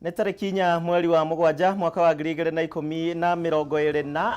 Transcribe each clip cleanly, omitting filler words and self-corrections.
Nĩ tarĩki 4 mweri wa 7 mwaka wa 2021 na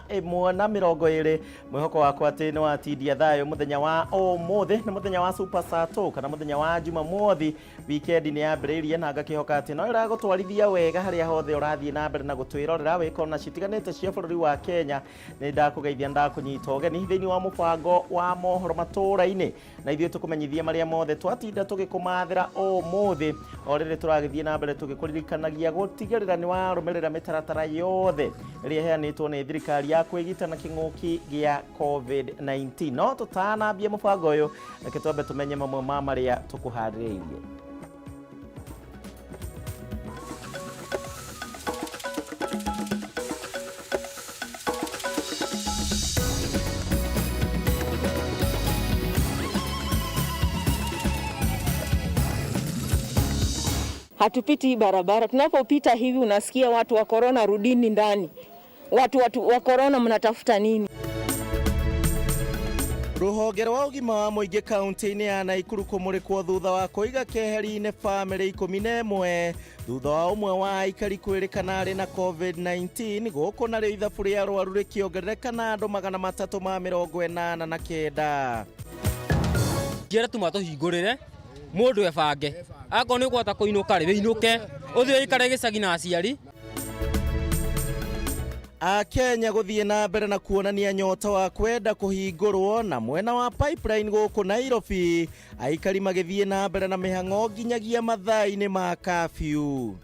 20. Mwĩhoko wakwa atĩ nĩ watindia thayũ. Mũthenya wa ũmũthĩ nĩ mũthenya wa Super Sato kana mũthenya wa Jumamothi. Wikendi nĩ yambĩrĩirie na ngakĩhoka atĩ no ĩragũtwarithia wega harĩa hothe ũrathiĩ na mbere na gũtwĩrorera wĩ kona citiganĩte cia bũrũri wa Kenya. Nĩ ndakũgeithia, ndakũnyita ũgeni thĩinĩ wa mũbango wa mohoro matũũra-inĩ, na ithuĩ tũkũmenyithie marĩa mothe twatinda tũgĩkũmathĩra ũmũthĩ, o rĩrĩ tũragĩthiĩ na mbere tũgĩkũririkanagia gũtigĩrĩra nĩ warũmĩrĩra mĩtaratara yothe ĩrĩa ĩheanĩtwo nĩ thirikari ya kwĩgita na kĩng'ũki gĩa COVID-19. No tũtanambia mũbango ũyũ, reke twambe tũmenye mamwe ma marĩa tũkũharĩrĩirie. Hatupiti hii barabara. Tunapopita hivi unasikia watu wa korona, rudini ndani. Watu wa korona mnatafuta nini? Rũhonge rwa ũgima wa mũingĩ kaunti-inĩ ya Naikuru kũmũrĩkwo thutha wa kũiga keheri-inĩ bamĩrĩ 11 thutha wa ũmwe wa aikari kwĩrĩkana arĩ na COVID-19. Gũkũ narĩo ithabu rĩa arwaru rĩkĩongerereka na andũ 389. Ngĩra tu matũhingũrĩre mũndũ ebange, akorwo nĩ ũkũhota kũinũka rĩ, wĩinũke ũthiĩ ũikare gĩcagi na aciari. Akenya gũthiĩ na mbere na kuonania nyota wa kwenda kũhingũrwo na mwena wa Pipeline gũkũ Nairobi, aikari magĩthiĩ na mbere na mĩhang'o nginyagia mathaa-inĩ ma kabiu.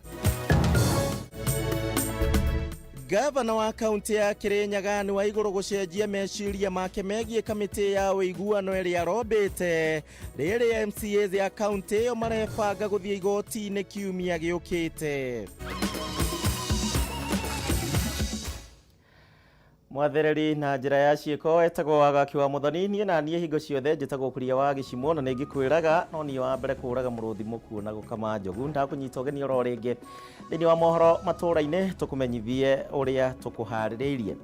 Gavana wa kaunti ya Kirinyaga nĩ wa igũrũ gũcenjia meciria make megiĩ kamĩtĩ ya ũiguano ĩrĩa arombĩte, rĩrĩa MCAs ya kaunti ĩyo marebanga gũthiĩ igoti-inĩ kiumia gĩũkĩte. Mwathereri na njĩra ya ciĩko etagwo Wagaki wa Mũthoni. Niĩ na niĩ hingo ciothe njĩtagwo Kuria wa Gĩcimo, na nĩ ngĩkwĩraga no niĩ wa mbere kũraga mũrũthi mũkuũ na gũkama njogu. Ndakũnyita ũgeni oro rĩngĩ thĩinĩ wa mohoro matũũra-inĩ, tũkũmenyithie ũrĩa tũkũharĩrĩirie.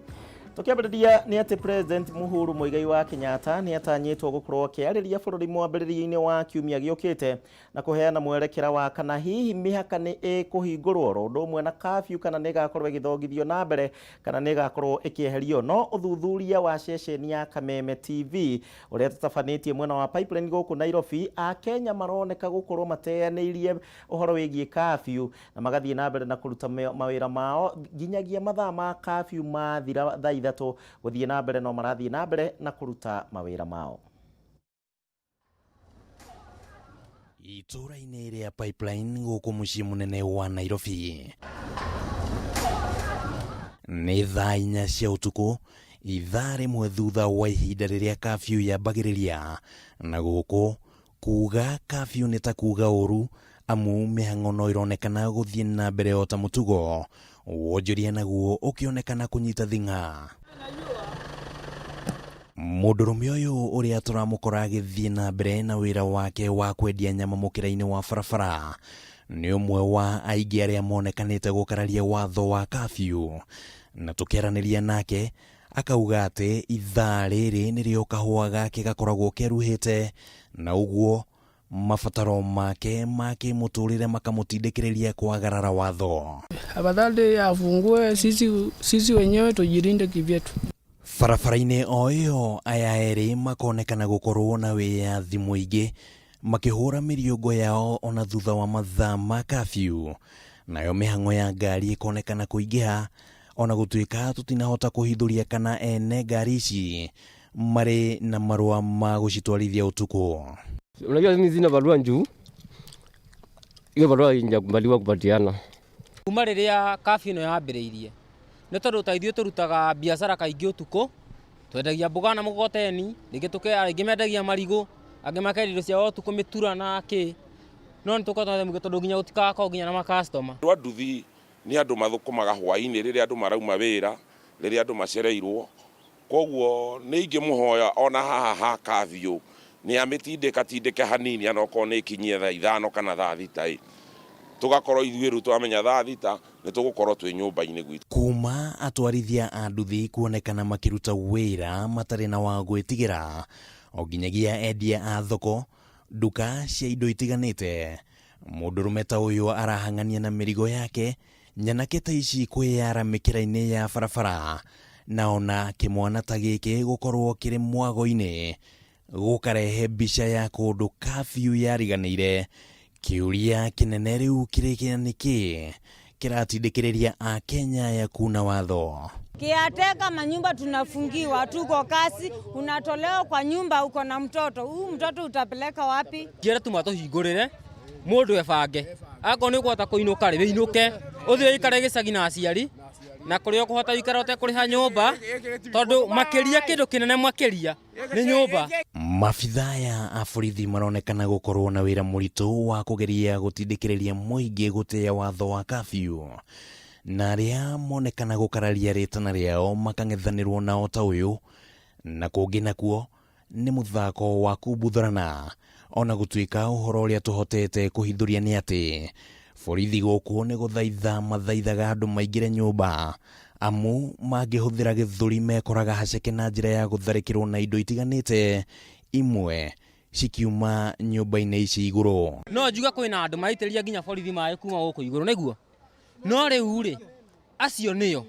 Tũkĩambĩrĩria nĩ atĩ President Uhuru Muigai wa Kenyatta nĩ atanyĩtwo gũkorwo akĩarĩria bũrũri mwambĩrĩrio-inĩ wa kiumia gĩũkĩte na kũheana mwerekera wa kana hihi mĩhaka nĩ ĩkũhingũrwo oro ũndũ ũmwe na kabiũ, kana nĩ ĩgakorwo ĩgĩthongithio na mbere, kana nĩ ĩgakorwo ĩkĩeherio. No ũthuthuria wa ceceni ya Kameme TV ũrĩa tũtabanĩtie mwena wa Pipeline gũkũ Nairobi, Akenya maroneka gũkorwo mateanĩirie ũhoro wĩgiĩ kabiũ na magathiĩ na mbere na kũruta mawĩra mao nginyagia mathaa ma kabiũ mathira thaa 3. Gũthiĩ na mbere no marathiĩ na mbere na kũruta mawĩra mao. Itũũra-inĩ rĩa Pipeline gũkũ mũciĩ mũnene wa Nairobi, nĩ thaa 4 cia ũtukũ, ithaa rĩmwe thutha wa ihinda rĩrĩa kabiũ yambagĩrĩria. Na gũkũ kuga kabiũ nĩ ta kuga ũru, amu mĩhang'o no ĩronekana gũthiĩ na mbere o ta mũtugo, wonjoria naguo ũkĩonekana kũnyita thing'a. Mũndũrũme ũyũ ũrĩa tũramũkora agĩthiĩ na mbere na wĩra wake wa kwendia nyama mũkĩra-inĩ wa barabara nĩ ũmwe wa aingĩ arĩa monekanĩte gũkararia watho wa kabiũ, na tũkĩaranĩria nake akauga atĩ ithaa rĩrĩ nĩrĩo kahũa gake gakoragwo keruhĩte, na ũguo mabataro make ma kĩmũtũrĩre makamũtindĩkĩrĩria kwagarara watho. Afadhali afungue, sisi wenyewe tujilinde kivyetu. Barabara-inĩ o ĩyo aya erĩ makonekana gũkorwo na wĩyathi mũingĩ makĩhũra mĩriũngo yao ona thutha wa mathaa ma kabiũ, nayo mĩhang'o ya ngari ĩkonekana kũingĩha ona gũtuĩka tũtinahota kũhithũria kana ene ngari ici marĩ na marũa ma gũcitwarithia ũtukũ. Unajua mimi sina barua njuu, hiyo barua haijakubaliwa kupatiana. Kuma rĩrĩa kabiũ ĩno yambĩrĩirie, nĩ tondũ ta ithuĩ tũrutaga biacara kaingĩ ũtukũ, twendagia mboga na mũgogoteni, rĩngĩ angĩ mendagia marigũ, angĩ makendia indo ciao ũtukũ, mĩtura na kĩ, no nĩ tũkoretwo na thĩna mũingĩ tondũ nginya gũtikakorwo nginya na makastoma. Andũ a nduthi nĩ andũ mathũkũmaga hwaĩ-inĩ rĩrĩa andũ marauma wĩra, rĩrĩa andũ macereirwo, koguo nĩ ingĩmũhoya ona haha ha kabiũ nĩ amĩtindĩka tindĩke hanini, onokorwo nĩ ĩkinyie thaa 5 kana thaa 6 ĩ, tũgakorwo ithuĩ rĩu twamenya thaa 6 nĩ tũgũkorwo twĩ nyũmba-inĩ gwitũ. Kuma atwarithia a nduthi kuonekana makĩruta wĩra matarĩ na wa gwĩtigĩra, o nginyagia endia a thoko, nduka cia indo itiganĩte, Mũndũrũme ta ũyũ arahang'ania na mĩrigo yake, nyanake ta ici kwĩyara mĩkĩra-inĩ ya barabara, na ona kĩmwana ta gĩkĩ gũkorwo kĩrĩ mwago-inĩ gũkarehe mbica ya kũndũ curfew yariganĩire. Kĩũria kĩnene rĩu kĩrĩ kĩa nĩkĩ kĩratindĩkĩrĩria Akenya aya kuna watho. Kiateka manyumba tunafungiwa, tuko kasi, unatolewa kwa nyumba, uko na mtoto huu, mtoto utapeleka wapi? Kĩra tu matũhingũrĩre mũndũ ebange, akorwo nĩ ũkũhota kũinũka rĩ wĩinũke, ũthiĩ ũikare gĩcagi na aciari na kũrĩa ũkũhota gũikara ũtekũrĩha nyũmba, tondũ makĩria kĩndũ kĩnene makĩria nĩ nyũmba. Mabithaa aya a borithi maronekana gũkorwo na wĩra mũritũ wa kũgeria gũtindĩkĩrĩria mũingĩ gũtĩĩa watho wa curfew, na arĩa monekana gũkararia rĩtana rĩao makang'ethanĩrwo nao ta ũyũ, na kũngĩ nakuo nĩ mũthako wa kumbuthũrana. Ona gũtuĩka ũhoro ũrĩa tũhotete kũhithũria nĩ atĩ borithi gũkũ nĩ gũthaitha mathaithaga andũ maingĩre nyũmba, amu mangĩhũthĩra gĩthũri mekoraga haceke na njĩra ya gũtharĩkĩrwo na indo itiganĩte, imwe cikiuma nyũmba-inĩ ici igũrũ. No njuge kwĩna andũ maitĩrĩria nginya borithi maĩ kuma gũkũ igũrũ nĩguo, no rĩu rĩ acio nĩo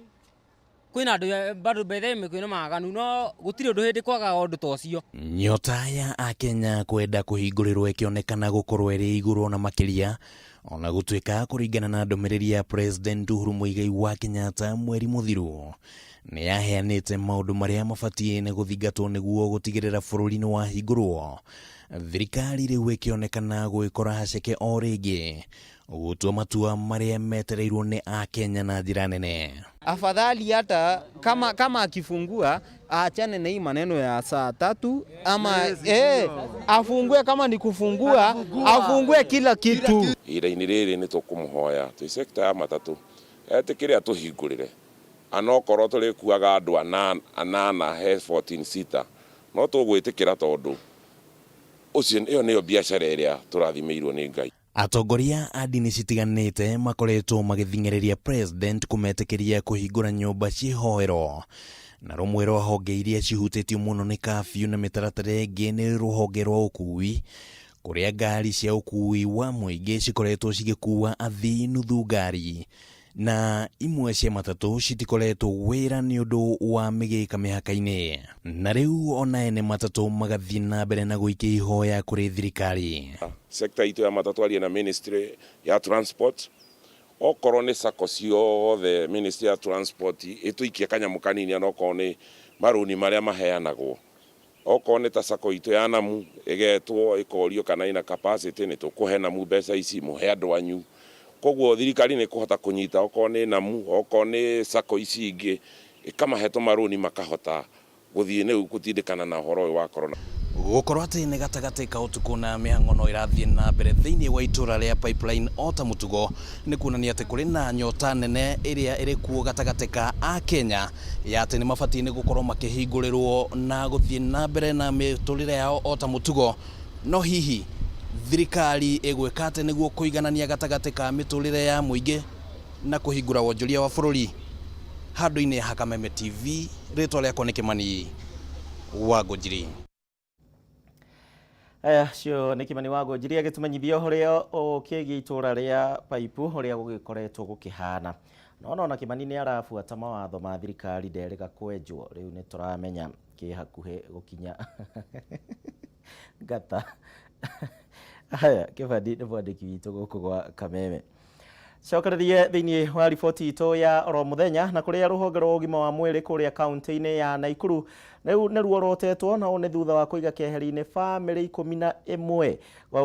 kwĩna andũ bado bethe kwĩna maganu, no gũtirĩ ũndũ hĩndĩ kwagaga ũndũ ta ũcio. Nyota ya Akenya kwenda kũhingũrĩrwo ĩkĩonekana gũkorwo ĩrĩ igũrũ na makĩria, ona gũtuĩka kũringana na ndũmĩrĩri ya President Uhuru Muigai wa Kenyatta mweri mũthiru nĩ yaheanĩte maũndũ marĩa mabatiĩ nĩ gũthingatwo nĩguo gũtigĩrĩra bũrũri nĩ wahingũrwo. Thirikari rĩu ĩkĩonekana gwĩkora haceke o rĩngĩ gũtua matua marĩa metereirwo nĩ Akenya na njĩra nene. Afadhali hata kama akifungua aachane na hii maneno ya saa 3 ama afungue, kama ni kufungua afungue kila kitu. Ihinda-inĩ rĩrĩ nĩ tũkũmũhoya twĩ sector ya matatũ etĩkĩre atũhingũrĩre, anokorwo tũrĩkuaga andũ anana he 14 seater no tũgwĩtĩkĩra, tondũ ũcio ĩyo nĩyo biacara ĩrĩa tũrathimĩirwo nĩ Ngai. Atongoria a ndini citiganĩte makoretwo magĩthing'ĩrĩria president kũmetĩkĩria kũhingũra nyũmba ciĩhoero, na rũmwe rwa honge iria cihutĩtio mũno nĩ curfew na mĩtaratara ĩngĩ nĩ rũhonge rwa ũkui, kũrĩa ngari cia ũkui wa mũingĩ cikoretwo cigĩkua athii nuthu ngari, na imwe cia matatũ citikoretwo wĩra nĩ ũndũ wa mĩgĩka mĩhaka-inĩ. Na rĩu ona ene matatũ magathiĩ na mbere na gũikia ihoya kũrĩ thirikari. Sector itũ ya matatũ arie na ministry ya transport, okorwo nĩ sacco ciothe ministry ya transport ĩtũikie kanyamũ kanini, onokorwo nĩ marũni marĩa maheanagwo, okorwo nĩ ta sacco itũ ya Namu ĩgetwo ĩkorio kana ĩna capacity nĩ tũkũhe Namu mbeca ici mũhe andũ anyu. Koguo thirikari nĩ kũhota kũnyita okorwo nĩ Namu, okorwo nĩ sacco ici ingĩ, ĩkamahe tũmarũni makahota gũthiĩ nĩu gũtindĩkana na ũhoro ũyũ wa corona. Gũkorwo atĩ nĩ gatagatĩ ka ũtukũ na mĩhang'o no ĩrathiĩ na mbere thĩinĩ wa itũra rĩa Pipeline o ta mũtugo, nĩ kuonania atĩ kũrĩ na nyota nene ĩrĩa ĩrĩ kuo gatagatĩ ka Akenya ya atĩ nĩ mabatiĩ nĩ gũkorwo makĩhingũrĩrwo na gũthiĩ na mbere na mĩtũrĩre yao o ta mũtugo. No hihi thirikari ĩgwĩka atĩ nĩguo kũiganania gatagatĩ ka mĩtũrĩre ya mũingĩ na kũhingũra wonjoria wa bũrũri? Handũ-inĩ ha Kameme TV, rĩtwa rĩakwa nĩ Kĩmani wa Ngũnjiri. Aya cio nĩ Kĩmani wa Ngũnjiri agĩtũmenyithia ũrĩa ũkĩgiĩ itũra rĩa Paipu ũrĩa gũgĩkoretwo gũkĩhana. No nona Kĩmani nĩ arabuata mawatho ma thirikari, nderĩga kwenjwo, rĩu nĩ tũramenya kĩ hakuhĩ gũkinya ngata. Haya, Kĩbani nĩ mwandĩki witũ gũkũ gwa Kameme. Cokererie thĩinĩ wa riboti itũ ya oro mũthenya, na kũrĩa rũhonge rwa ũgima wa mwĩrĩ kũrĩa kaunti-inĩ ya Nakuru rĩu nĩ ruorotetwo, na ũũ nĩ thutha wa kũiga keheri-inĩ bamĩrĩ 11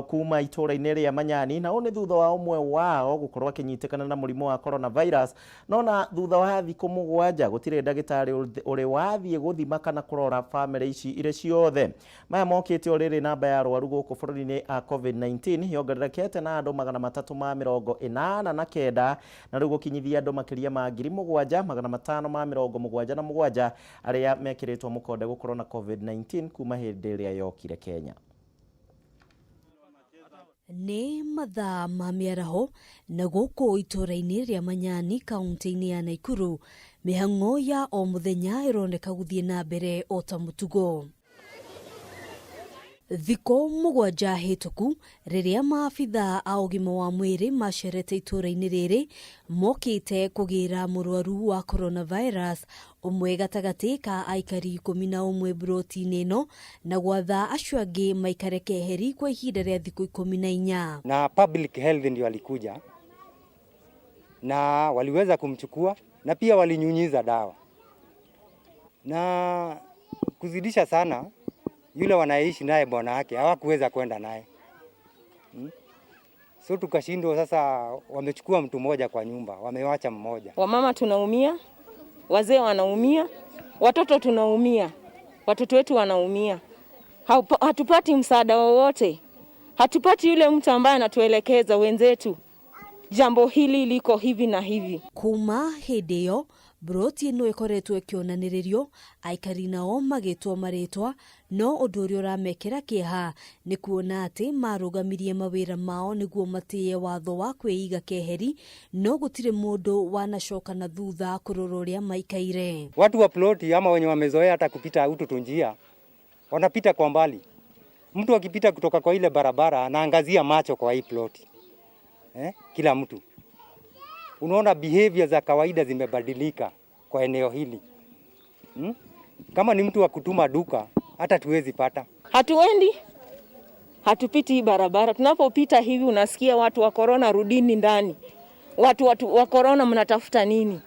kuma itũũra-inĩ rĩa Manyani, na ũũ nĩ thutha wa ũmwe wao gũkorwo akĩnyitĩkana na mũrimũ wa coronavirus. No na thutha wa thikũ 7 gũtirĩ ndagĩtarĩ ũrĩ wathiĩ gũthima kana kũrora bamĩrĩ ici irĩ ciothe. Maya mokĩte o rĩrĩ namba ya arwaru gũkũ bũrũri-inĩ a COVID-19 yongererekete na andũ 389, na rĩu gũkinyithia andũ makĩria ma 7577 arĩa mekĩrĩtwo mũkonde gũkorwo na COVID-19 kuma hĩndĩ ĩrĩa yokire Kenya. Nĩ mathaa ma mĩaraho na gũkũ itũũra-inĩ rĩa Manyani kaunti-inĩ ya Nakuru, mĩhang'o ya o mũthenya ĩroneka gũthiĩ na mbere o ta mũtugo. Thikũ 7 hĩtũku rĩrĩa maabithaa a ũgima wa mwĩrĩ macerete itũũra-inĩ rĩrĩ mokĩte kũgĩra mũrwaru wa coronavirus ũmwe gatagatĩ ka aikari 11 mburoti-inĩ ĩno na gwatha acio angĩ maikare keheri kwa ihinda rĩa thikũ 14. Na public health ndio alikuja na waliweza kumchukua na pia walinyunyiza dawa na kuzidisha sana yule wanaishi naye bwana yake hawakuweza kwenda naye. So tukashindwa sasa, wamechukua mtu mmoja kwa nyumba, wamewacha mmoja. Wamama tunaumia, wazee wanaumia, watoto tunaumia, watoto wetu wanaumia. Hatupati msaada wowote, hatupati yule mtu ambaye anatuelekeza wenzetu jambo hili liko hivi na hivi. Kuma hĩndĩ ĩyo mburoti ĩno ĩkoretwo ĩkĩonanĩrĩrio aikari nao magĩtwo marĩtwa, no ũndũ ũrĩa ũramekĩra kĩeha nĩ kuona atĩ marũgamirie mawĩra mao nĩguo matĩye watho wa kwĩiga keheri, no gũtirĩ mũndũ wanacoka na thutha kũrora ũrĩa maikaire. Watu wa ploti ama wenye wamezoea hata kupita utu tunjia wanapita kwa mbali. Mtu akipita kutoka kwa ile barabara anaangazia macho kwa hii ploti. Kila mtu unaona behavior za kawaida zimebadilika kwa eneo hili. Kama ni mtu wa kutuma duka hata tuwezi pata. Hatuendi, hatupiti barabara. Tunapopita hivi unasikia watu wa corona rudini ndani. Watu wa corona mnatafuta nini?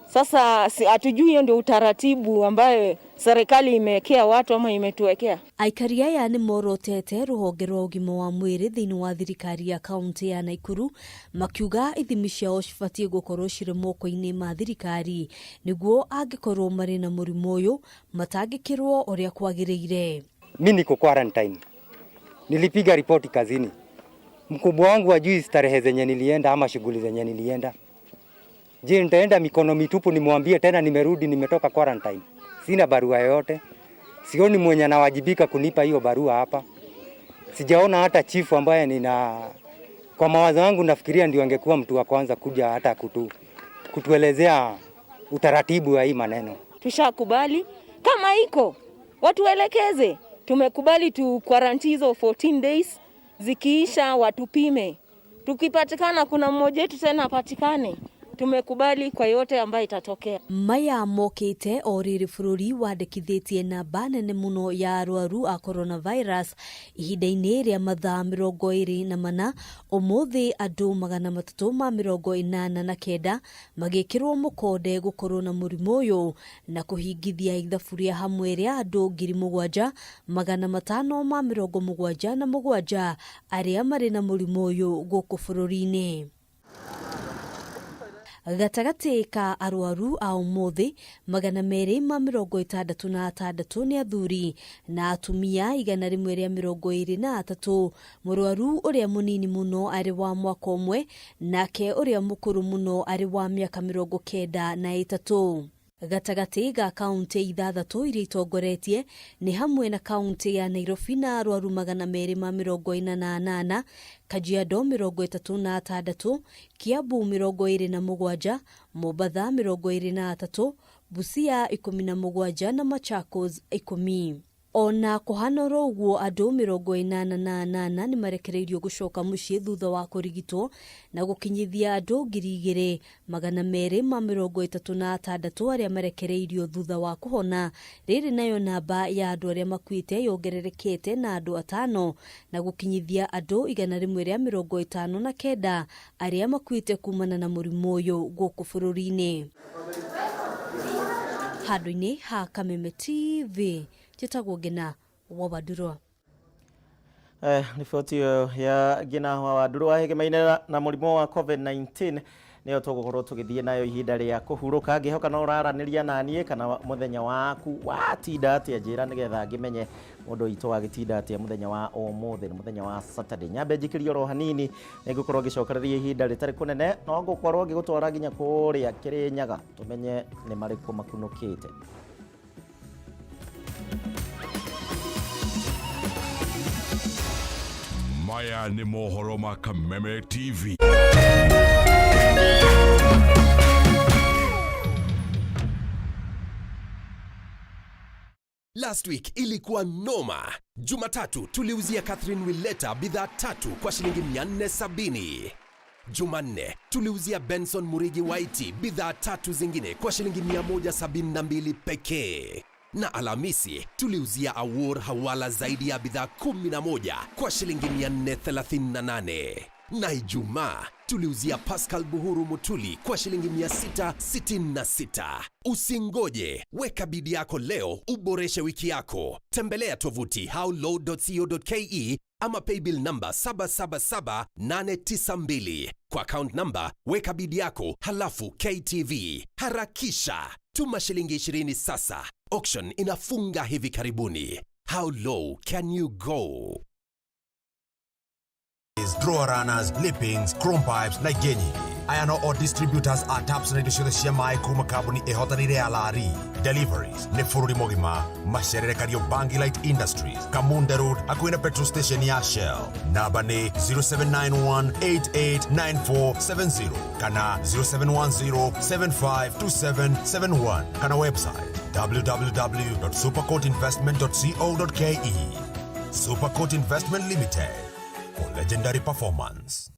Sasa hatujui hiyo ndio utaratibu ambaye serikali imewekea watu ama imetuwekea. Aikari aya nĩ morotete rũhonge rwa ũgima wa mwĩrĩ thĩinĩ wa thirikari ya kaunti ya Naikuru makiuga ithimi ciao cibatiĩ gũkorwo cirĩ moko-inĩ ma thirikari nĩguo angĩkorwo marĩ na mũrimũ ũyũ matangĩkĩrwo ũrĩa kwagĩrĩire. Mimi niko quarantine. Nilipiga ripoti kazini. Mkubwa wangu hajui starehe zenye nilienda ama shughuli zenye nilienda. Je, nitaenda mikono mitupu nimwambie tena nimerudi nimetoka quarantine? Sina barua yoyote. Sioni mwenye anawajibika kunipa hiyo barua hapa. Sijaona hata chifu ambaye nina kwa mawazo yangu nafikiria ndio angekuwa mtu wa kwanza kuja hata kutuelezea utaratibu wa hii maneno. Tushakubali kama iko watuelekeze. Tumekubali tu quarantine hizo 14 days, zikiisha watupime. Tukipatikana kuna mmoja wetu tena apatikane. Tumekubali kwa yote ambayo itatokea. Maya mokite o rĩrĩ bũrũri wandĩkithĩtie namba nene mũno ya arwaru a coronavirus ihinda-inĩ rĩa mathaa 24. Ũmũthĩ andũ 389 magĩkĩrwo mũkonde gũkorwo na mũrimũ ũyũ na kũhingithia ithabu rĩa hamwe rĩa andũ 7577 arĩa marĩ na mũrimũ ũyũ gũkũ bũrũri-inĩ. Gatagatĩ ka arwaru a ũmũthĩ 266 nĩ athuri na atumia 123. Mũrwaru ũrĩa mũnini mũno arĩ wa mwaka ũmwe nake ũrĩa mũkũrũ mũno arĩ wa mĩaka 93. Gatagatĩ ga kaunti 6 iria itongoretie nĩ hamwe na kaunti ya Nairobi na arwaru 248, Kajiado 36, Kiambu 27, Mombatha 23, Busia 17 na Machakos 10. Ona kũhana oro ũguo andũ 88 nĩ marekereirio gũcoka mũciĩ thutha wa kũrigitwo na gũkinyithia andũ 2236 arĩa marekereirio thutha wa kũhona. Rĩrĩ nayo namba ya andũ arĩa makuĩte yongererekete na andũ 5 na gũkinyithia andũ 159 arĩa makuĩte kumana na mũrimũ ũyũ gũkũ bũrũri-inĩ. Handũ-inĩ ha Kameme TV njĩtagwo Ngina wa Wandurwa. Riboti ĩyo ya Ngina wa Wandurwa ĩgemaine na mũrimũ wa COVID-19 nĩyo tũgũkorwo tũgĩthiĩ nayo ihinda rĩa kũhurũka. Ngĩhoka no ũraranĩria na niĩ kana mũthenya waku watinda atĩa, njĩra nĩgetha ngĩmenye mũndũ witũ wagĩtinda atĩa mũthenya wa ũmũthĩ, nĩ mũthenya wa Saturday. Nyambe njikĩrie oro hanini nĩngũkorwo ngĩcokereria ihinda rĩtarĩ kũnene, no ngũkorwo ngĩgũtwara nginya kũrĩa Kĩrĩnyaga tũmenye nĩ marĩkũ makunũkĩte. Maya ni mohoro ma Kameme TV. La Last week ilikuwa noma. Jumatatu tuliuzia Catherine Willeta bidhaa tatu kwa shilingi 470. Jumanne tuliuzia Benson Murigi Waiti bidhaa tatu zingine kwa shilingi 172 pekee. Na Alhamisi tuliuzia Awor Hawala zaidi ya bidhaa 11 kwa shilingi 438. Na Ijumaa tuliuzia Pascal Buhuru Mutuli kwa shilingi 666. Usingoje, weka bidi yako leo uboreshe wiki yako. Tembelea tovuti howlow.co.ke ama paybill number 777892. Kwa account number weka bidi yako halafu KTV. Harakisha, tuma shilingi 20 sasa. Auction inafunga hivi karibuni. How low can you go? Drawer runners, lippings, chrome pipes na ingĩ nyingĩ. Aya no o distributors a taps na indo ciothe cia maĩ kuma kambuni ĩhotanĩire ya Lari. Deliveries nĩ bũrũri mũgima. Macerere Kariobangi Light Industries, Kamunde Road, hakuhĩ na petrol station ya Shell. Namba nĩ 0791889470 kana 0710752771 kana website www.supercoatinvestment.co.ke. Supercoat Investment Limited for legendary performance.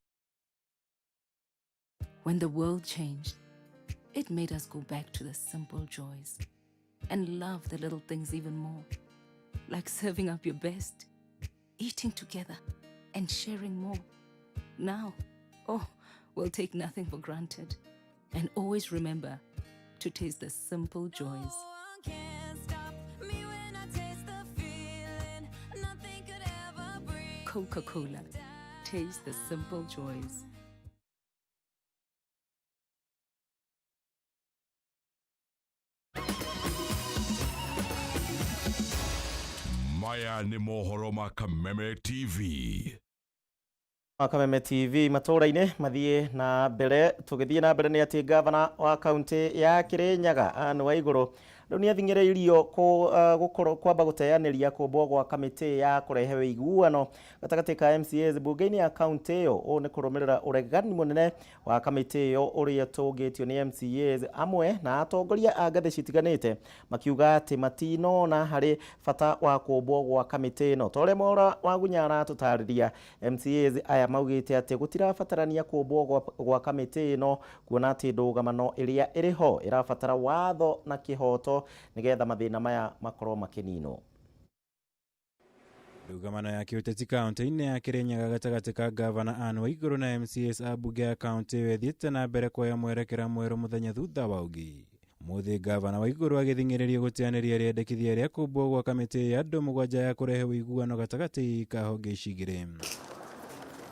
When the world changed, it made us go back to the simple joys and love the little things even more, like serving up your best, eating together, and sharing more. Now, oh, we'll take nothing for granted and always remember to taste the simple joys. Coca Cola. Taste the simple joys. Maya nĩ mohoro ma Kameme TV. Kameme TV matũra-inĩ mathiĩ na mbere. Tũgĩthiĩ na mbere nĩ atĩ gavana wa kaunti ya Kirinyaga Anne Waigũrũ rĩu nĩ athing'ĩrĩirio gũkorwo kwamba gũteanĩria kũmbwo gwa kamĩtĩ ya kũrehe ũiguano gatagatĩ ka MCAs mbunge-inĩ ya kaunti ĩyo. Ũũ nĩ kũrũmĩrĩra ũregani mũnene wa kamĩtĩ ĩyo ũrĩa ũtũngĩtio nĩ MCAs amwe na atongoria a ngathĩ citiganĩte makiuga atĩ matinona harĩ bata wa kũmbwo gwa kamĩtĩ ĩno. Ta ũrĩa Mwaũra Wagunya aratũtarĩria, MCAs aya maugĩte atĩ gũtirabatarania kũmbwo gwa kamĩtĩ ĩno kuona atĩ ndũgamano ĩrĩa ĩrĩho ĩrabatara watho na kĩhoto nĩgetha mathĩna maya makorwo makĩninwo. Ndũgamano ya kĩũteti kaunti-inĩ ya Kirinyaga gatagatĩ ka gavana Anne Waigũrũ na MCAs a mbunge ya kaunti ĩyo ĩthiĩte na mbere kuoya mwerekera mwerũ mũthenya thutha wa ũngĩ. Mũthĩ gavana Waigũrũ agĩthing'ĩrĩrio gũteanĩria rĩendekithia rĩa kũmbwo gwa kamĩtĩ ya andũ mũgwanja ya kũrehe ũiguano gatagatĩ ka honge ici igĩrĩ.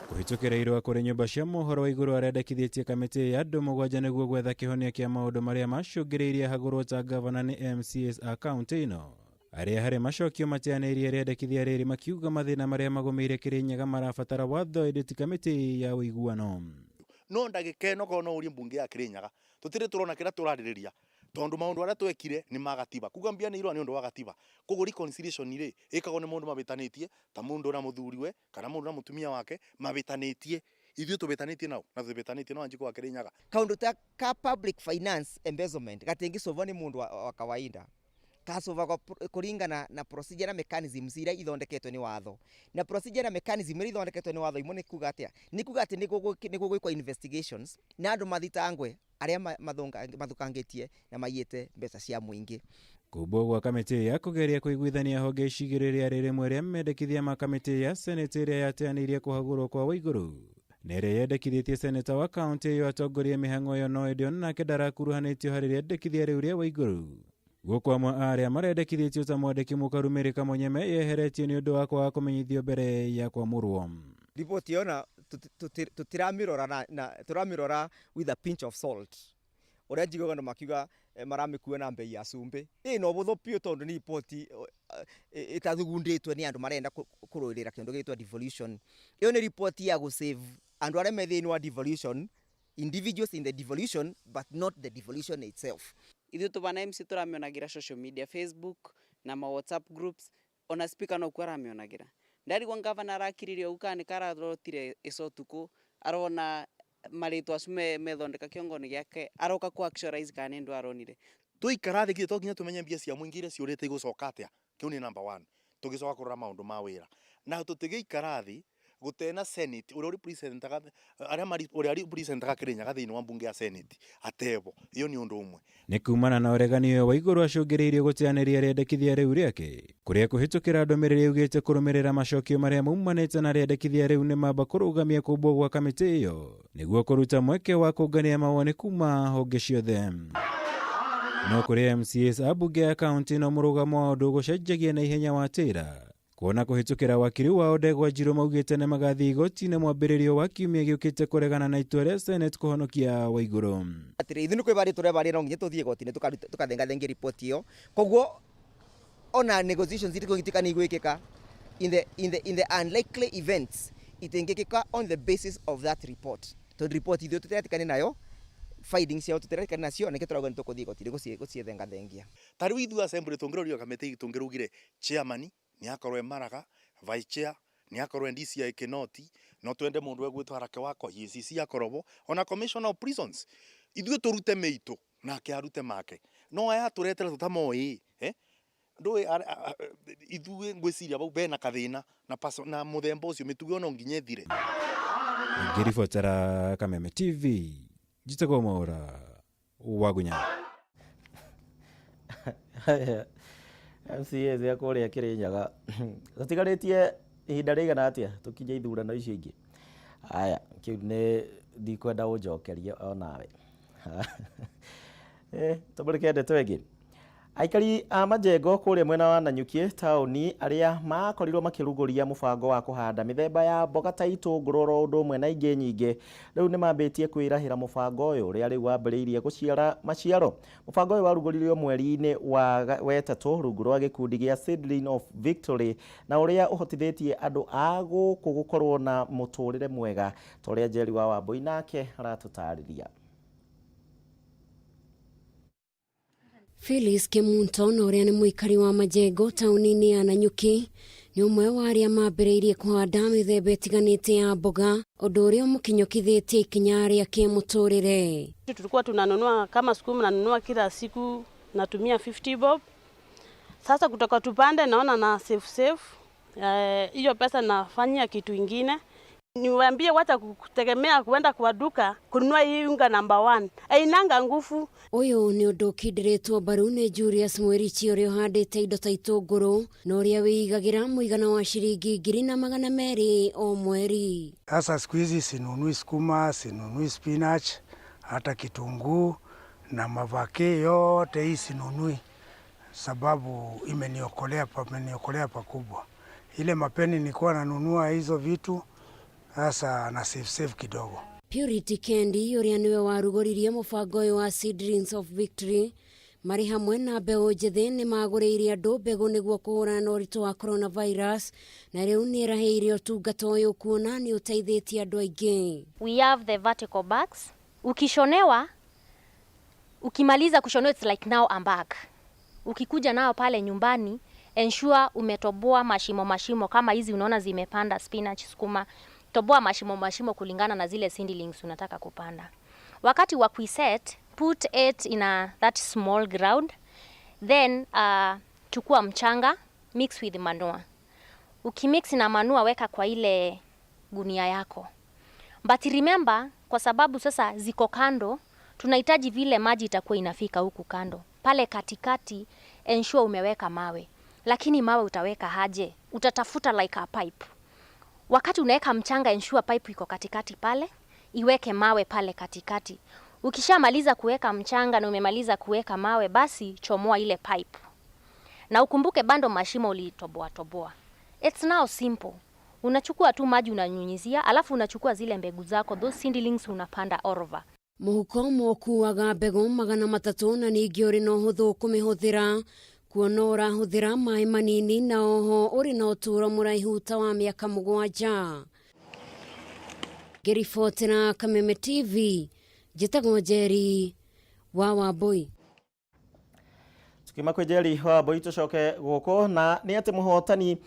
Kũhĩtũkĩra irũa kũrĩ nyũmba cia mohoro, Waigũrũ arendekithĩtie kamĩtĩ ya andũ mũgwanja nĩguo gwetha kĩhonia kĩa maũndũ marĩa macũngĩrĩirie hagũrwo ta gavana nĩ MCAs a kaunti ĩno. Arĩa harĩ macokio mateanĩirie rĩendekithia rĩrĩ makiuga mathĩna marĩa magũmĩire Kirinyaga marabatara watho ĩndĩ ti kamĩtĩ ya ũiguano. No ndagĩka ĩno korwo no ũrie mbunge ya Kirinyaga tũtirĩ tũrona kĩrĩa tũrarĩrĩria tondu maundu aria twekire ni ma gatiba kuga mbia ni irwa ni undu wa gatiba. Koguo reconciliation ri ikagwo ni mundu mabitanitie ta mundu na muthuriwe kana mundu na mutumia wake mabitanitie. Ithuĩ tũbĩtanĩtie nao na tũbĩtanĩtie no Wanjikũ wa Kirinyaga. Kaundu ta ka public finance embezzlement gatingĩcovwo nĩ mũndũ wa kawaida, gacovagwo kũringana na procedure na mechanisms iria ithondeketwo nĩ watho. Na procedure na mechanism iria ithondeketwo nĩ watho imwe nĩ kuga atĩa? Nĩ kuga atĩ nĩ gũgwĩkwo investigations na andũ mathitangwe arĩa mathũkangĩtie na maiyĩte mbeca cia mũingĩ. Kũmbwo gwa kamĩtĩ ya kũgeria kũiguithania honge ici igĩrĩ rĩarĩ rĩmwe rĩa mendekithia ma kamĩtĩ ya senate ĩrĩa yateanĩirie kũhagũrwo kwa Waigũrũ na ĩrĩa yendekithĩtie seneta wa kaunti ĩyo atongorie mĩhang'o ĩyo, no ĩndĩ onake ndarakuruhanĩtio harĩ rĩendekithia rĩu rĩa Waigũrũ. Gũkũ amwe a arĩa marendekithĩtio ta mwandĩki mũkaru Mary Kamunyeme yeheretio nĩ ũndũ wa kwaga kũmenyithio mbere ya kwamũrwo. Riboti ĩyo na tũtiramĩrora na tũramĩrora with a pinch of salt. Ũrĩa njiguaga andũ makiuga maramĩkua na mbei ya cumbĩ. Ĩ no ũhũthũ biũ tondũ nĩ riboti ĩtathugundĩtwo nĩ andũ marenda kũrũĩrĩra kĩndũ gĩgwĩtwo devolution. Ĩyo nĩ riboti ya gũ-save andũ arĩa me thĩinĩ wa devolution, individuals in the devolution but not the devolution itself. Ithuĩ tũbana MC tũramĩonagĩra social media, Facebook na ma WhatsApp groups, ona speaker no kuo aramĩonagĩra. Ndarigwo ngavana arakiririe ũguo kana nĩ kararotire ica ũtukũ arona marĩtwa acio methondeka kĩongo-inĩ gĩake aroka ku actualize kana nĩ ndũ aronire. Tũikara thĩ to nginya tũmenye mbia cia mũingĩ iria ciũrĩte igũcoka atĩa. Kiu ni number one. Tugicoka kurora maundu ma wira na tutigiikara thi gutena Senate uria representaga aria mari uria representaga Kirinyaga thiini wa mbunge ya Senate atebo iyo ni undu umwe. Nĩ kumana na ũregani ũyũ Waiguru acũngĩrĩirie gũteanĩria rĩendekithia rĩu rĩake kũrĩa kũhĩtũkĩra ndũmĩrĩri yugĩte kũrũmĩrĩra macokio marĩa maumanĩte na rĩendekithia rĩu nĩ mamba kũrũgamia kũmbwo gwa kamĩtĩ ĩyo nĩguo kũruta mweke wa kũngania mawoni kuma honge ciothe. No kũrĩ MCAs a mbunge ya kaunti no mũrũgamo wa ũndũ gũcenjagia na ihenya wa tĩra kuona kũhĩtũkĩra wakiri wao Ndegwa Njirũ maugĩte nĩ magathiĩ igoti-inĩ mwambĩrĩrio wa kiumia gĩũkĩte kũregana na itua rĩa Senate kũhonokia Waiguru. Atĩrĩ, ithuĩ nĩ kwĩbarĩ tũrebarĩ no nginya tũthiĩ igoti-inĩ tũkathengathengia riboti ĩyo. Koguo ona negotiations itikũgĩtuĩka nĩ igwĩkĩka in the unlikely events itingĩkĩka on the basis of that report, tondũ report ithuĩ tũtiretĩkania nayo, findings ciao tũtiretĩkania nacio, na nĩkĩo tũrauga nĩ tũkũthiĩ igoti-inĩ gũciĩthengathengia. Ta rĩu ithuĩ assembly tũngĩrorio kamĩtĩ tũngĩraugire chairman nĩ akorwo e Maraga, vice chair nĩ akorwo e DCI Kinoti, no twende mũndũ egwĩtwo Harake wa EACC akorwo bo, ona commissioner of prisons. Ithuĩ tũrute mĩitũ nake arute make, no aya tũretera tũtamoĩ ndũĩ ithuĩ ngwĩciria bau bena kathĩna na na mũthemba ũcio mĩtugo no nginya ĩthire. Ngĩribotera Kameme TV njĩtagwo Mwaũra Wagunya. MCAs ya kũrĩa Kĩrĩnyaga tũtigarĩtie ihinda rĩigana atĩa tũkinye ithurano icio ingĩ? Aya, kĩu nĩ ndikwenda ũnjokerie onawe. Tũmũrĩke ndeto ĩngĩ. Aikari a Majengo kũrĩa mwena wa Nanyuki taũni arĩa makorirwo makĩrugũria mũbango wa kũhanda mĩthemba ya mboga ta itũngũrũ oro ũndũ ũmwe na ingĩ nyingĩ rĩu nĩ mambĩtie kwĩrahĩra mũbango ũyũ ũrĩa rĩu wambĩrĩirie gũciara maciaro. Mũbango ũyũ warugũririo mweri-inĩ wa wetatũ rungu rwa gĩkundi gĩa Seedling of Victory na ũrĩa ũhotithĩtie andũ a gũkũ gũkorwo na mũtũrĩre mwega ta ũrĩa Njeri wa Wambui nake aratũtarĩria. Phyllis Kemunto na ũrĩa nĩ mũikari wa Majengo taũni-inĩ ya Nanyuki nĩ ũmwe wa arĩa mambĩrĩirie kũhanda mĩthemba ĩtiganĩte ya mboga, ũndũ ũrĩa ũmũkinyũkithĩtie ikinya rĩa kĩmũtũrĩre. Tulikuwa tunanunua kama sukuma, nanunua kila siku natumia 50 bob. Sasa kutoka tupande naona na safe hiyo pesa nafanyia kitu ingine. Niwaambie wacha kutegemea kuenda kwa duka kununua hii unga number 1. Ainanga nguvu. Ũyũ nĩ ũndũ ũkindĩrĩtwo mbaru nĩ Julius Mwerichi ũrĩa ũhandĩte indo ta itũngũrũ na ũrĩa wĩigagĩra mũigana wa ciringi 1,200 o mweri. Sasa siku hizi sinunui sukuma, sinunui spinach, hata kitunguu na mavake yote hii sinunui, sababu imeniokolea pakubwa. Ile mapeni nilikuwa nanunua hizo vitu, sasa na save kidogo. Purity Kendi ũrĩa nĩwe warugũririe mũbango ũyũ wa Seedlings of Victory marĩ hamwe na mbeũ njĩthĩ nĩ magũrĩire andũ mbegũ nĩguo kũhũrana na ũritũ wa coronavirus na rĩu nĩ ĩraheire ũtungata ũyũ kuona nĩ ũteithĩtie andũ aingĩ. We have the vertical bags. Ukishonewa, ukimaliza kushonewa it's like now I'm back. Ukikuja nao pale nyumbani, ensure umetoboa mashimo mashimo kama hizi unaona zimepanda spinach, sukuma. Toboa mashimo mashimo kulingana na zile seedlings unataka kupanda. Wakati wa kuiset, put it in that small ground, then chukua mchanga, mix with manure. Ukimix na manure weka kwa ile gunia yako. But remember, kwa sababu sasa ziko kando, tunahitaji vile maji itakuwa inafika huku kando. Pale katikati ensure umeweka mawe. Lakini mawe utaweka haje? Utatafuta like a pipe. Wakati unaweka mchanga ensure pipe iko katikati pale, iweke mawe pale katikati. Ukishamaliza kuweka mchanga na umemaliza kuweka mawe, basi chomoa ile pipe. Na ukumbuke bando mashimo ulitoboa toboa. It's now simple. Unachukua tu maji unanyunyizia, alafu unachukua zile mbegu zako, those seedlings unapanda all over. Mũhuko ũmwe ũkuaga mbegũ 300 na ningĩ ũrĩ na ũhũthũ kũmĩhũthĩra kuona ũrahũthĩra maĩ manini na oho ũrĩ na ũtũũro mũraihu ta wa mĩaka 7. Ngĩribotera Kameme TV, njĩtagwo Njeri wa Wambui. Tukiuma kwĩ Njeri wa Wambui tũcoke gũkũ na nĩ atĩ mũhotani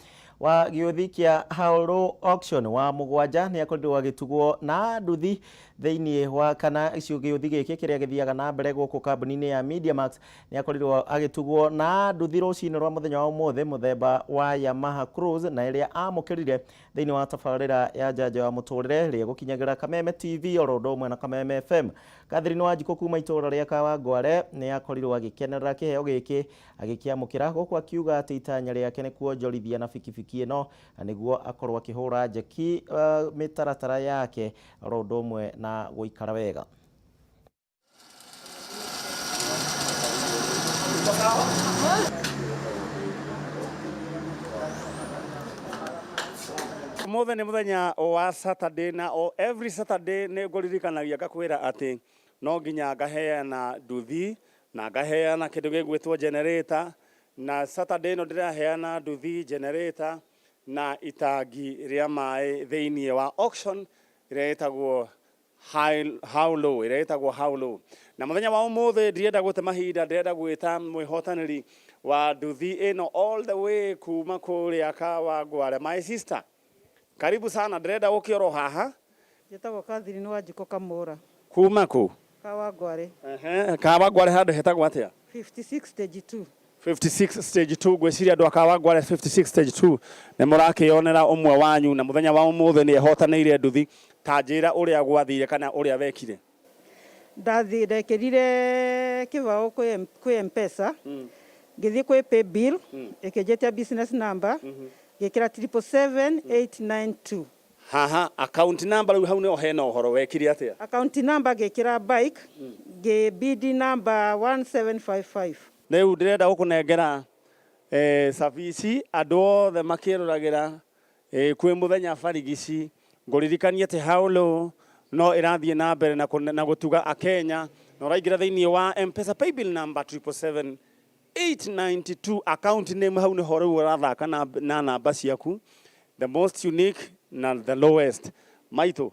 Wa gĩũthi kĩa Haoro Auction wa mũgwanja nĩ akorirwo agĩtugwo na nduthi thĩinĩ wa kana gĩũthi gĩkĩ kĩrĩa gĩthiaga na mbere gũkũ kambuni-inĩ ya Mediamax nĩ akorirwo agĩtugwo na nduthi rũcinĩ rwa mũthenya wa ũmũthĩ mũthemba wa Yamaha Cruise na ĩrĩa amũkĩrire thĩinĩ wa tabarĩra ya njanjo ya mũtũrĩre ĩrĩa ĩgũkinyagĩra Kameme TV oro ũndũ ũmwe na Kameme FM. Catherine Wanjikũ kuma itũũra rĩa Kawangware nĩ akorirwo agĩkenerera kĩheo gĩkĩ agĩkĩamũkĩra gũkũ akiuga atĩ itanya rĩake nĩ kuonjorithia na bikibiki ĩno na nĩguo akorwo akĩhũra njeki mĩtaratara yake oro ũndũ ũmwe na gũikara wega. Umuthi nĩ mũthenya wa Saturday na o every Saturday nĩ ngũririkanagia ngakwĩra atĩ no nginya ngaheana nduthi na ngaheana kĩndũ gĩgwĩtwo generator na Saturday ĩno ndĩraheana nduthi, generator na itangi rĩa maĩ thĩinĩ wa auction ĩrĩa ĩtagwo How Low, ĩrĩa ĩtagwo How Low. Na mũthenya wa ũmũthĩ ndirenda gũte mahinda, ndĩrenda gwĩta mwĩhotanĩri wa nduthi ĩno all the way kuma kũrĩa Kawangware, my sister. Karibu sana, ndĩrenda ũke oro haha. Njĩtagwo Catherine Wanjikũ Kamũra. Kuma kũ? Kawangware. Ehe, Kawangware handũ hetagwo atĩa? 56 stage 2. 56 stage 2 ngwĩciria andũ a Kawangware 56 stage 2 nĩ mũrakĩonera ũmwe wanyu na mũthenya wa ũmũthĩ nĩ ehotanĩire nduthi. Ta njĩra ũrĩa gwathire kana ũrĩa wekire. Ndathi ndekĩrire kĩbaũ kwĩ M-Pesa, ngĩthiĩ kwĩ paybill, ĩkĩnjĩtia business number, ngĩkĩra 777892. Haha account number rĩu hau nĩho hena ũhoro, wekire atĩa? Account number ngĩkĩra bike, ngĩ BD number 1755. Rĩu ndĩrenda gũkũnengera cabici andũ othe makĩroragĩra kwĩ mũthenya barigici ngũririkanie atĩ How Low no ĩrathiĩ na mbere na gũtuga akenya na ũraingĩra thĩinĩ wa M-Pesa paybill number 777892 account name hau nĩho rĩu ũrathaka na namba ciaku the most unique na the lowest. Maitũ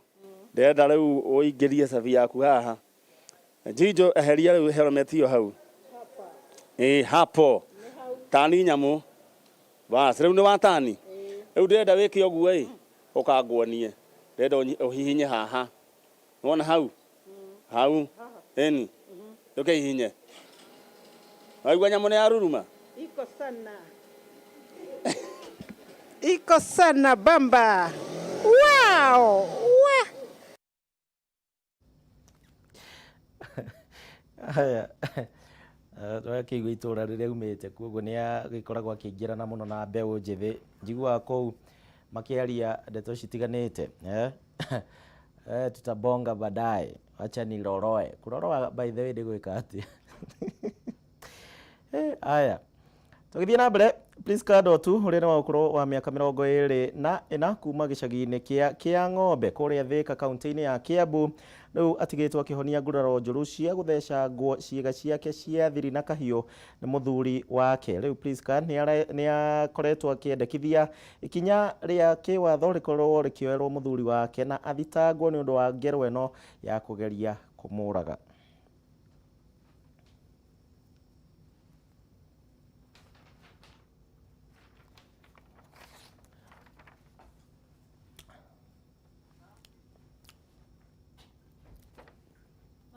ndĩrenda rĩu ũingĩrie cabi yaku haha. Njijo eheria rĩu helmet ĩyo hau. Hapo tani nyamũ bas rĩu nĩ watani rĩu ndĩrenda wĩke ũguo ĩ ũkanguonie ndĩrenda ũhihinye haha nĩwona hau hau ĩni ndũkeihinye waigua nyamũ nĩ yaruruma. Iko sana. Iko sana bamba. Wow! Wa! Haya. Twakĩigua itũra rĩrĩa aumĩte koguo nĩ agĩkoragwo akĩingĩrana mũno na mbeũ njĩthĩ njiguaga kũu makĩaria ndeto citiganĩte tutabonga baadaye wacha niloroe kuroroa by the way nĩ gwĩka atĩa. Aya tũgĩthiĩ na mbere Priska Ndotu ũrĩa nĩ wa ũkũrũ wa mĩaka 24 kuma gĩcagi-inĩ kĩa Kĩang'ombe kũrĩa Thĩka kaunti-inĩ ya Kiambu rĩu atigĩtwo akĩhonia nguraro njũru cia gũthecangwo ciĩga ciake cia thiri na kahiũ nĩ mũthuri wake. Rĩu Priska nĩ akoretwo akĩendekithia ikinya rĩa kĩwatho rĩkorwo rĩkĩoerwo mũthuri wake na athitangwo nĩ ũndũ wa ngero ĩno ya kũgeria kũmũraga.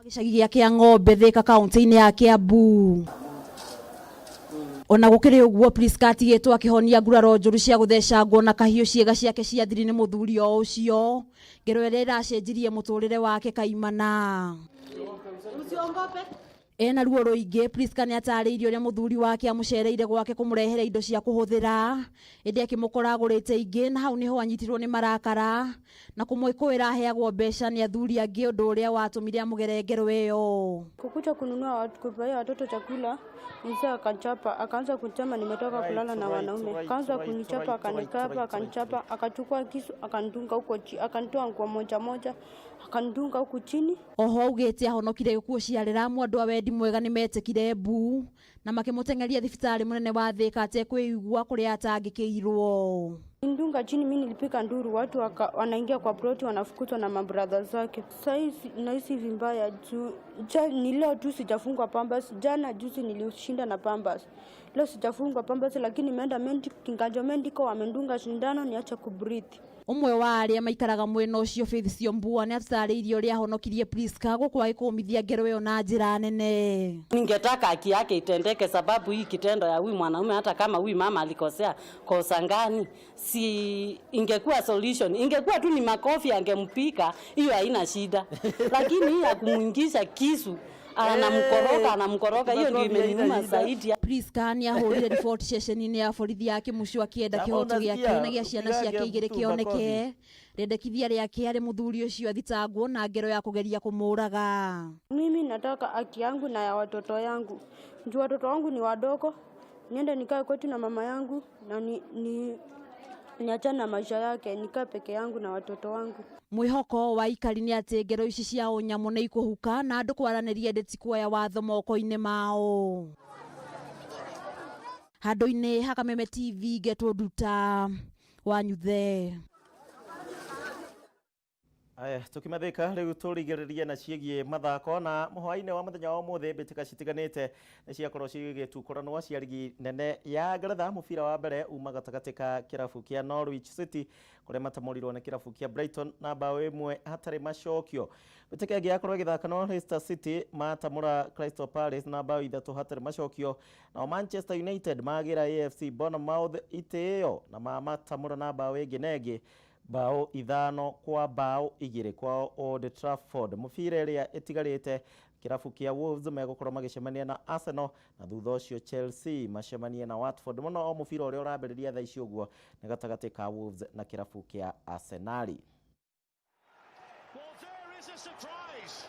Gĩcagi gĩa Kĩang'ombe Thĩka kaunti-inĩ ya Kiambu. Ona gũkĩrĩ ũguo Priska atigĩtwo akĩhonia nguraro njũru cia gũthecangwo na kahiũ ciĩga ciake cia thiri nĩ mũthuri o ũcio. Ngero ĩrĩa ĩracenjirie mũtũrĩre wake kaimana. Ena ruo rũingĩ Priska nĩ atarĩirie ũrĩa mũthuri wake amũcereire gwake kũmũrehere indo cia kũhũthĩra ĩndĩ akĩmũkora agũrĩte ingĩ na hau nĩho anyitirwo nĩ marakara na kũmwĩkũĩra aheagwo mbeca nĩ athuri angĩ ũndũ ũrĩa watũmire amũgere ngero ĩyo. Kukuja kununua kubaia watoto chakula, mzee akachapa, akaanza kuchama nimetoka kulala na wanaume. Akaanza kunichapa, akanikaba, akanichapa, akachukua kisu, akandunga huko chini, akanitoa nguo moja moja, akandunga huku chini. Oho augĩte ahonokire gĩkuũ ciarĩ Ramu andũ a wendi mwega nĩ metĩkire mbu na makĩmũteng'eria thibitarĩ mũnene wa Thĩka atekwĩigua kũrĩa atangĩkĩirwo. Ndunga chini, mimi nilipiga nduru, watu wanaingia kwa ploti wanafukuzwa na mabradha zake. Sasa nahisi vibaya juu ni leo tu sijafungwa pambas, jana juzi nilishinda na pambas. Leo sijafungwa pampers, lakini nimeenda Kiganjo Medical wamendunga sindano niache kubreathe. Ũmwe wa arĩa maikaraga mwena ũcio Faith Siombua nĩ atarĩirie ũrĩa ahonokirie Priska gũkũ agĩkũmithia ngero ĩyo na njĩra nene. Ningetaka haki yake itendeke, sababu hii kitendo ya huyu mwanaume, hata kama huyu mama alikosea kosa ngani, si ingekuwa solution, ingekuwa tu ni makofi angempika, hiyo haina shida, lakini hii ya kumuingisha kisu anamkoroga anamkoroga, hiyo ndio imeniuma zaidi. Priska nĩ ahũrire riboti ceceni-inĩ ya borithi ya Kĩmucu akĩenda Kama kĩhoto gĩake unasikia, na gĩa ciana upigange ciake igĩrĩ mtu kĩoneke. makofi. Rĩendekithia rĩake arĩ mũthuri ũcio athitangwo na ngero ya kũgeria kũmũraga. Mimi nataka haki yangu na ya watoto yangu. Juu watoto wangu ni wadogo, niende nikae kwetu na mama yangu na niachane na maisha yake, nikae peke yangu na watoto wangu. Mwĩhoko wa aikari nĩ atĩ ngero ici cia ũnyamũ nĩ ikũhuka na andũ kwaranĩria ĩndĩ ti kuoya watho moko-inĩ mao. Handũ-inĩ ha Kameme TV ngetwo Nduta Wanyuthe. Aya, tukimathika riu turigiririe na ciĩgiĩ mathako na mũhwaĩ-inĩ wa mũthenya wa ũmũthĩ mbĩtĩka citiganĩte nĩ ciakorwo cigĩtukũranwo cia rigi nene ya Ngeretha. Mũbira wa mbere uma gatagatĩ ka kĩrabu kĩa Norwich City kũrĩa matamũrirwo nĩ kĩrabu kĩa Brighton na mbaũ ĩmwe hatarĩ macokio. Mbĩtĩka ĩngĩ yakorwo ĩgĩthaka no Leicester City matamũra Crystal Palace na mbaũ ithatũ hatarĩ macokio, nao Manchester United magĩra AFC Bournemouth itĩĩo na mamatamũra na mbaũ ĩngĩ na ĩngĩ bao 5-2 kwa Old Trafford. Mũbira ĩrĩa ĩtigarĩte kĩrabu kĩa Wolves megũkorwo magĩcemania na Arsenal na thutha ũcio Chelsea macemanie na Watford. Mũno o mũbira ũrĩa ũrambĩrĩria thaa ici ũguo nĩ gatagatĩ ka Wolves na kĩrabu kĩa Arsenal. Well, there is a surprise.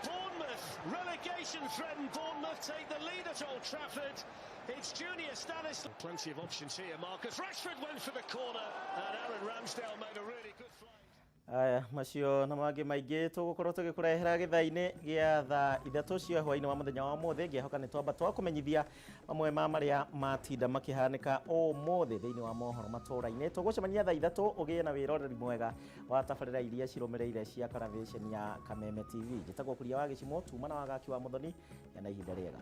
Bournemouth, relegation threatened Bournemouth take the lead at Old Trafford. It's Junior Stanislas. Plenty of options here. Marcus Rashford went for the corner and Aaron Ramsdale made a really good flight. Aya, macio na mangĩ maingĩ tũgũkorwo tũgĩkũrehera gĩthaa-inĩ gĩa thaa ithatũ cia hwaĩ-inĩ wa mũthenya wa ũmũthĩ. Ngĩhoka nĩ twamba twakũmenyithia mamwe ma marĩa matinda makĩhanĩka ũmũthĩ thĩinĩ wa mohoro matũũra-inĩ. Tũgũcemania thaa ithatũ ũgĩe na wĩroreri mwega wa tabarĩra iria cirũmĩrĩire cia karavĩceni ya Kameme TV. Njĩtagwo Kuria wa Gĩcimo, tuma na wagaki wa Mũthoni, gĩa na ihinda rĩega.